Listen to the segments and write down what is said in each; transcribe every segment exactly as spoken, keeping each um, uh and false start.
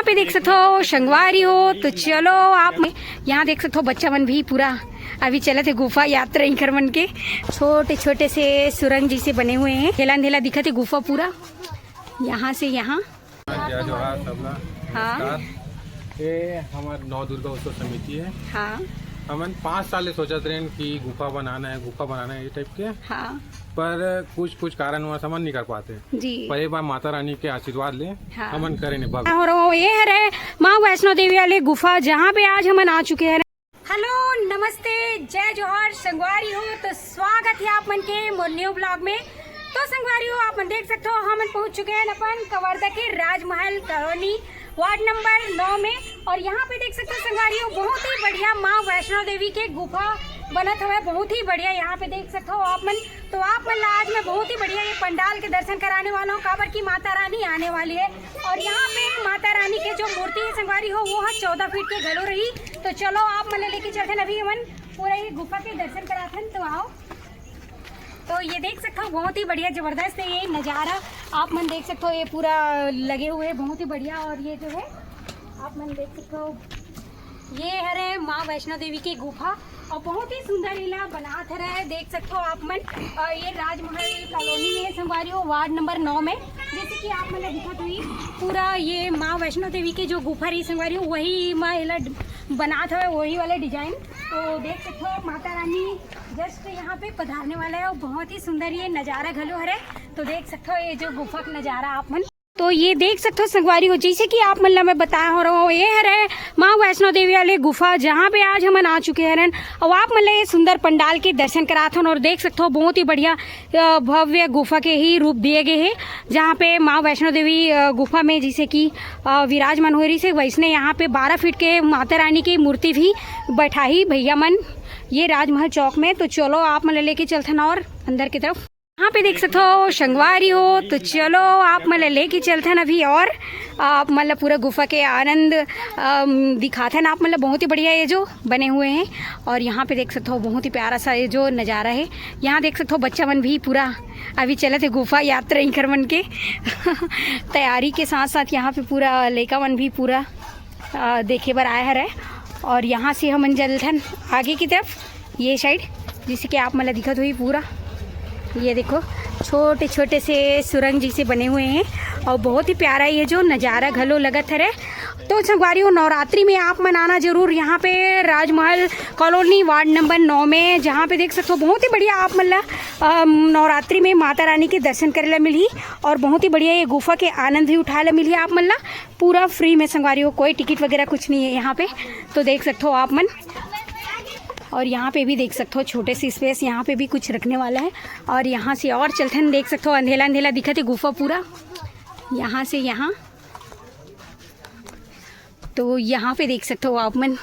यहाँ पे देख सकथो संगवारी हो, तो चलो आप यहाँ देख सकथो बच्चा मन भी पूरा अभी चलत हे गुफा यात्रा। इंकर मन के छोटे छोटे से सुरंग जैसे बने हुए हैं, अंधेला अंधेला दिखत हे गुफा पूरा। यहाँ से यहाँ। जय जोहार सबला। हाँ। नमस्कार। ये हमार नौ दुर्गा उत्सव समिति है। हाँ। हमन पाँच साल ले सोचत रहेन कि गुफा बनाना है, गुफा बनाना है, ये टाइप के। हाँ। पर कुछ कुछ कारणवश हमन नहीं कर पाते। जी। पर एक बार माता रानी के आशीर्वाद ले, हाँ। हमन करे ने भव्य। और ये हरे माँ वैष्णो देवी वाले गुफा, जहाँ पे आज हमन आ चुके हैं। हेलो, नमस्ते, जय जोहार संगवारी हो। तो स्वागत है आप मन के मोर न्यू ब्लॉग में। तो संगवारी हो, आप मन देख सकते हो, हमन पहुंच चुके हैं अपन कवर्धा के राजमहल कॉलोनी, वार्ड नंबर नौ में। और यहाँ पे देख सकते हो संगवारी हो, बहुत ही बढ़िया माँ वैष्णो देवी के गुफा बनत हवय, बहुत ही बढ़िया। यहाँ पे देख सकते हो आप मन, तो आप मन ला आज मैं बहुत ही बढ़िया ये पंडाल के दर्शन कराने वाला हूँ, काबर की माता रानी आने वाली है। और यहाँ पे माता रानी के जो मूर्ति है संगवारी हो, वो है चौदह फीट के घलो रही। तो चलो आप मन ला लेके चलथन, अभी हमन पूरा ये गुफा के दर्शन कराथन। तो आओ, तो ये देख सकते हो बहुत ही बढ़िया जबरदस्त है ये नज़ारा। आप मन देख सकते हो ये पूरा लगे हुए हैं, बहुत ही बढ़िया। और ये जो है आप मन देख सकते हो ये हरे माँ वैष्णो देवी के गुफा और बहुत ही सुंदर इला बनात हरे। देख सकते हो आप मन, अ, ये राजमहल कॉलोनी में संगवारी हो, वार्ड नंबर नौ में। जैसे कि आप मन ला दिखत हुई पूरा ये माँ वैष्णो देवी के जो गुफा रही संगवारी हो, वही माँ इला ड-, बनात हवे, वही वाला डिजाइन। तो देख सकते हो माता रानी जस्ट यहाँ पे पधारने वाला है और बहुत ही सुंदर ये नज़ारा घलो हरे। तो देख सकते हो ये जो गुफा का नज़ारा आप मन, तो ये देख सकते हो संगवारी हो, जैसे कि आप मन ला मैं बताया हो रहा हूँ, ये हरे माँ वैष्णो देवी वाले गुफा, जहाँ पे आज हमन आ चुके हरन। और आप मन ला ये सुंदर पंडाल के दर्शन करात हन और देख सकते हो बहुत ही बढ़िया, अ, भव्य गुफा के ही रूप दिए गए हैं, जहाँ पे माँ वैष्णो देवी, अ, गुफा में जैसे कि, अ, विराजमान हो रही से, वैसने यहाँ पे बारह फीट के माता रानी की मूर्ति भी बैठा ही भैया मन ये राजमहल चौक में। तो चलो आप मन ला लेके चलथन और अंदर की तरफ। यहाँ पे देख सकते हो संगवारी हो, तो चलो आप मन ला लेके चलथन अभी और आप मन ला पूरा गुफा के आनंद, अम, दिखाथन आप मन ला। बहुत ही बढ़िया ये जो बने हुए हैं और यहाँ पे देख सकते हो बहुत ही प्यारा सा ये जो नज़ारा है। यहाँ देख सकते हो बच्चा मन भी पूरा अभी चलत है गुफा यात्रा इंकर मन के तैयारी के साथ साथ यहाँ पे पूरा लइका मन भी पूरा, अ, देखे बर आए हरे। और यहाँ से हमन चलथन आगे की तरफ, ये साइड, जैसे कि आप मन ला दिखत हुई पूरा, ये देखो छोटे छोटे से सुरंग जैसे बने हुए हैं और बहुत ही प्यारा ये जो नज़ारा घलो लगत हरे। तो संगवारी हो, नवरात्रि में आप मन आना जरूर यहाँ पे राजमहल कॉलोनी वार्ड नंबर नौ में, जहाँ पे देख सकते हो बहुत ही बढ़िया आप मन ला, अम, नवरात्रि में माता रानी के दर्शन करे ला मिलही और बहुत ही बढ़िया ये गुफा के आनंद भी उठाए ला मिलही आप मन ला। पूरा फ्री में संगवारी हो, कोई टिकट वगैरह कुछ नहीं है यहाँ पे। तो देख सकते हो आप मन, और यहाँ पे भी देख सकते हो छोटे से स्पेस, यहाँ पे भी कुछ रखने वाला है। और यहाँ से और चलथन, देख सकते हो अंधेला अंधेला दिखत है गुफा पूरा, यहाँ से यहाँ। तो यहाँ पे देख सकते हो आप मन,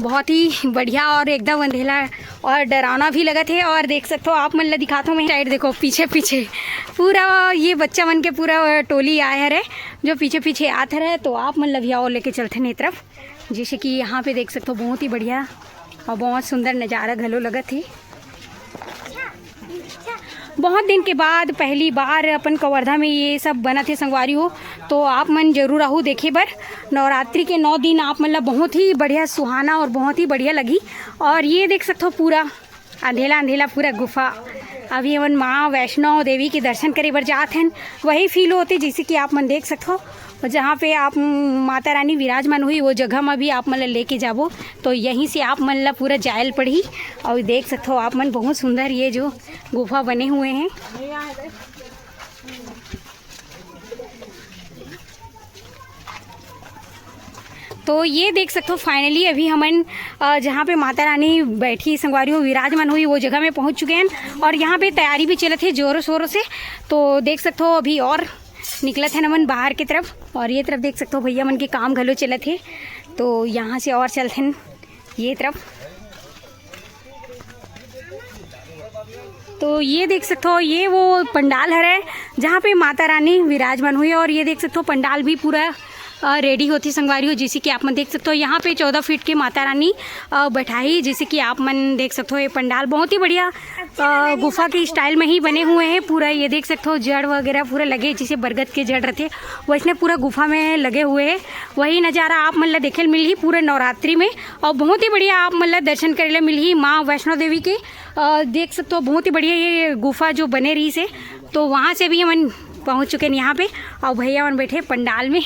बहुत ही बढ़िया और एकदम अंधेला और डरावना भी लगत है। और देख सकते हो आप मन ला दिखाता हूँ मैं साइड, देखो पीछे पीछे पूरा ये बच्चा मन के पूरा टोली आए हरे, जो पीछे पीछे आत हरे। तो आप मन ला भी आओ लेके चलथन ए तरफ, जैसे कि यहाँ पे देख सकते हो बहुत ही बढ़िया और बहुत सुंदर नज़ारा घलो लगत है। बहुत दिन के बाद पहली बार अपन कवर्धा में ये सब बनत हे संगवारी हो, तो आप मन जरूर आहू देखे बर। नवरात्रि के नौ दिन आप मन ला बहुत ही बढ़िया सुहाना और बहुत ही बढ़िया लगही। और ये देख सकथो पूरा अंधेला अंधेला पूरा गुफा। अभी हमन माँ वैष्णो देवी के दर्शन करे बर जात हन, वही फील होथे जैसे कि आप मन देख सकथो। और जहाँ पे आप माता रानी विराजमान हुई, वो जगह में भी आप मन ला लेके जाबो, तो यहीं से आप मन ला पूरा जायल पड़ही। और देख सकथो आप मन, बहुत सुंदर ये जो गुफा बने हुए हैं। तो ये देख सकथो, finally अभी हमन, अ, जहाँ पे माता रानी बैठी संगवारी हो, विराजमान हुई, वो जगह में पहुँच चुके हैं। और यहाँ पे तैयारी भी चलत हे जोरों शोरों से। तो देख सकथो, अभी और निकलत हन हमन बाहर की तरफ। और ये तरफ देख सकथो, भैया मन के काम घलो चलत हे। तो यहाँ से और चलथन ये तरफ। तो ये देख सकथो, ये वो पंडाल हरे, जहाँ पे माता रानी विराजमान हुई। और ये देख सकथो, पंडाल भी पूरा रेडी होती संगवारी हो। जैसे कि आप मन देख सकते हो, यहाँ पे चौदह फीट के माता रानी अ, बैठाही। जैसे कि आप मन देख सकते हो, ये पंडाल बहुत ही बढ़िया अ, गुफा के स्टाइल में ही बने हुए हैं। पूरा ये देख सकते हो, जड़ वगैरह पूरा लगे, जैसे बरगद के जड़ रहते, वैसने पूरा गुफा में लगे हुए हैं। वही नज़ारा आप मन ला देखे मिलही पूरे नवरात्रि में। और बहुत ही बढ़िया आप मन ला दर्शन करे ला मिलही माँ वैष्णो देवी के। अ, देख सकते हो, बहुत ही बढ़िया ये गुफा जो बने रही से, तो वहाँ से भी हमन पहुँच चुके हैं यहाँ पे। और भैया मन बैठे पंडाल में।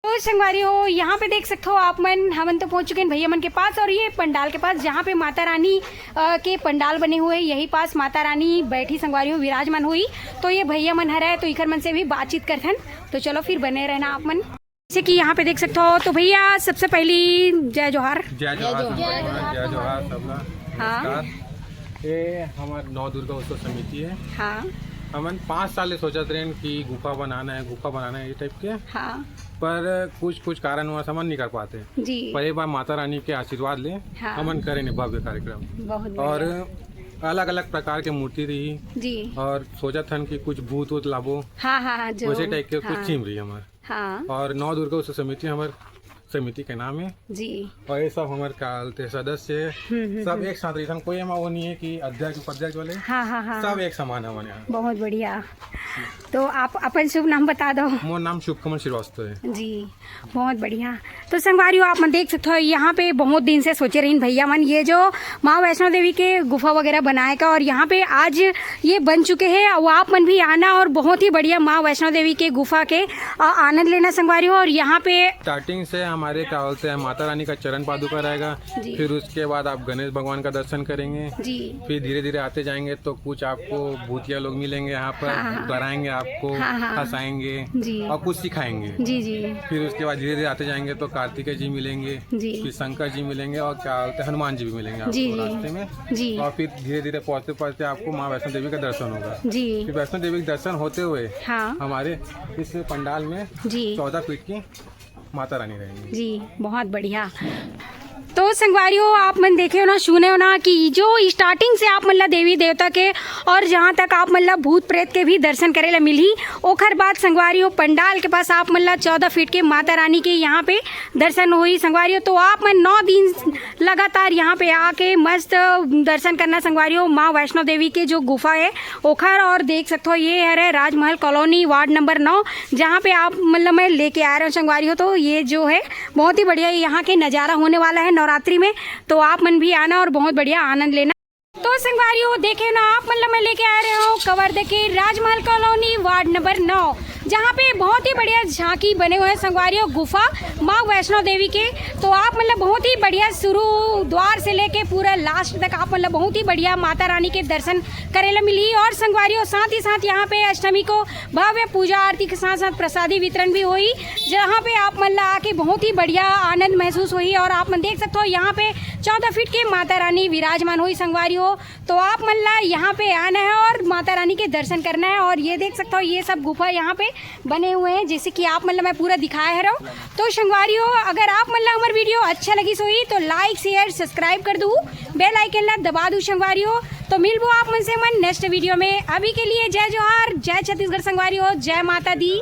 तो संगवारी हो, यहाँ पे देख सकते हो आप मन, हमन तो पहुँच चुके हैं भैया मन के पास और ये पंडाल के पास, जहाँ पे माता रानी अ, के पंडाल बने हुए हैं। यही पास माता रानी बैठी संगवारी हो, विराजमान हुई। तो ये भैया मन हरा है, तो इखर मन से भी बातचीत करथन। तो चलो फिर बने रहना आप मन। जैसे कि यहाँ पे देख सकते हो, तो भैया सबसे पहली जय जोहार। जय जोहार संगवारी हो, जय जोहार सबला। हाँ। नमस्कार। ये हमार नौ दुर्गा उत्सव समिति है। हाँ। हमन पाँच साल ले सोचत रहेन कि गुफा बनाना है, गुफा बनाना है, ये टाइप के। हाँ। पर कुछ कुछ कारणवश हमन नहीं कर पाते। जी। पर एक बार माता रानी के आशीर्वाद ले, हाँ। हमन करे ने भव्य कार्यक्रम। बहुत बढ़िया। और अलग-अलग प्रकार के मूर्ति रही। जी। और सोचत हन कि कुछ भूत वूत लाबो। हाँ, हाँ, हाँ, जो वैसे टाइप के कुछ हाँ। थीम रही हमार। हाँ। और नौ दुर्गा उत्सव समिति हमार समिति के नाम है। जी। और ये सब हमारे का बोलते हैं सदस्य है। हम्म, हम्म, सब हम्म। एक साथ रही, कोई हमारा वो नहीं है कि अध्यक्ष उपाध्यक्ष वाले। हाँ, हाँ, हाँ, सब हाँ। एक समान है हमारे यहाँ। बहुत बढ़िया। तो आप अपन शुभ नाम बता दो। मोर नाम शुभकमल श्रीवास्तव है। जी, बहुत बढ़िया। तो संगवारी हो, आप मन देख सकते हो, यहाँ पे बहुत दिन से सोचे रहिन भैया मन, ये जो माँ वैष्णो देवी के गुफा वगैरह बनाए का, और यहाँ पे आज ये बन चुके हैं। और आप मन भी आना और बहुत ही बढ़िया माँ वैष्णो देवी के गुफा के अ, आनंद लेना संगवारी हो। और यहाँ पे स्टार्टिंग से हमारे क्या बोलते हैं, माता रानी का चरण पादुका रहेगा। जी। फिर उसके बाद आप गणेश भगवान का दर्शन करेंगे। जी। फिर धीरे धीरे आते जाएंगे तो कुछ आपको भूतिया लोग मिलेंगे यहाँ पर, हाँ, हाँ, हाँ। डराएंगे आपको, हाँ, हाँ। हंसाएंगे जी। और कुछ सिखाएंगे। जी, जी। फिर उसके बाद धीरे धीरे आते जाएंगे तो कार्तिकेय जी मिलेंगे, जी। फिर शंकर जी मिलेंगे और क्या बोलते हैं, हनुमान जी भी मिलेंगे आपको जी, जी। रास्ते में। जी। और फिर धीरे धीरे पहुँचते पहुँचते आपको माँ वैष्णो देवी का दर्शन होगा। जी। फिर वैष्णो देवी के दर्शन होते हुए हाँ। हमारे इस पंडाल में जी। चौदह फीट की माता रानी रहेंगी। जी, बहुत बढ़िया। तो संगवारी हो, आप मन देखे हो ना, सुने हो ना कि जो स्टार्टिंग से आप मन ला देवी देवता के और जहाँ तक आप मन ला भूत प्रेत के भी दर्शन करे ला मिलही, ओखर बाद संगवारी हो, पंडाल के पास आप मन ला चौदह फीट के माता रानी के यहाँ पे दर्शन होही संगवारी हो। तो आप मन नौ दिन लगातार यहाँ पे आके मस्त दर्शन करना संगवारी हो, माँ वैष्णो देवी के जो गुफा है ओखर। और देख सकते हो, ये हरे राजमहल कॉलोनी, वार्ड नंबर नौ, जहाँ पे आप मतलब मैं लेके आ रहे हो संगवारी हो। तो ये जो है बहुत ही बढ़िया यहाँ के नज़ारा होने वाला है नवरात्रि में, तो आप मन भी आना और बहुत बढ़िया आनंद लेना। तो संगवारी हो, देखे ना आप मतलब मैं लेके आ रहे हो कवर्धा के राजमहल कॉलोनी, वार्ड नंबर नौ, जहाँ पे बहुत ही बढ़िया झांकी बने हुए हैं संगवारी हो, गुफा माँ वैष्णो देवी के। तो आप मतलब बहुत ही बढ़िया शुरू द्वार से लेके पूरा लास्ट तक आप मतलब बहुत ही बढ़िया माता रानी के दर्शन करे ला मिली। और संगवारी हो, साथ ही साथ यहाँ पे अष्टमी को भव्य पूजा आरती के साथ साथ प्रसादी वितरण भी होही, जहाँ पे आप मन ला आके बहुत ही बढ़िया आनंद महसूस होही। और आप मन देख सकते हो, यहाँ पे चौदह फीट के माता रानी विराजमान होही संगवारी हो। तो आप मन ला यहाँ पे आना है और माता रानी के दर्शन करना है। और ये देख सकते हो, ये सब गुफा यहाँ पे बने हुए हैं, जैसे कि आप मन ला मैं पूरा दिखाए हरव। तो संगवारी हो, अगर आप मन ला हमर वीडियो अच्छा लगिस होही तो लाइक, शेयर, सब्सक्राइब कर दू, बेल आइकन ला दबा दू संगवारी हो। तो मिलबो आप मन से हमन नेक्स्ट वीडियो में। अभी के लिए जय जोहार, जय छत्तीसगढ़ संगवारी हो, जय माता दी।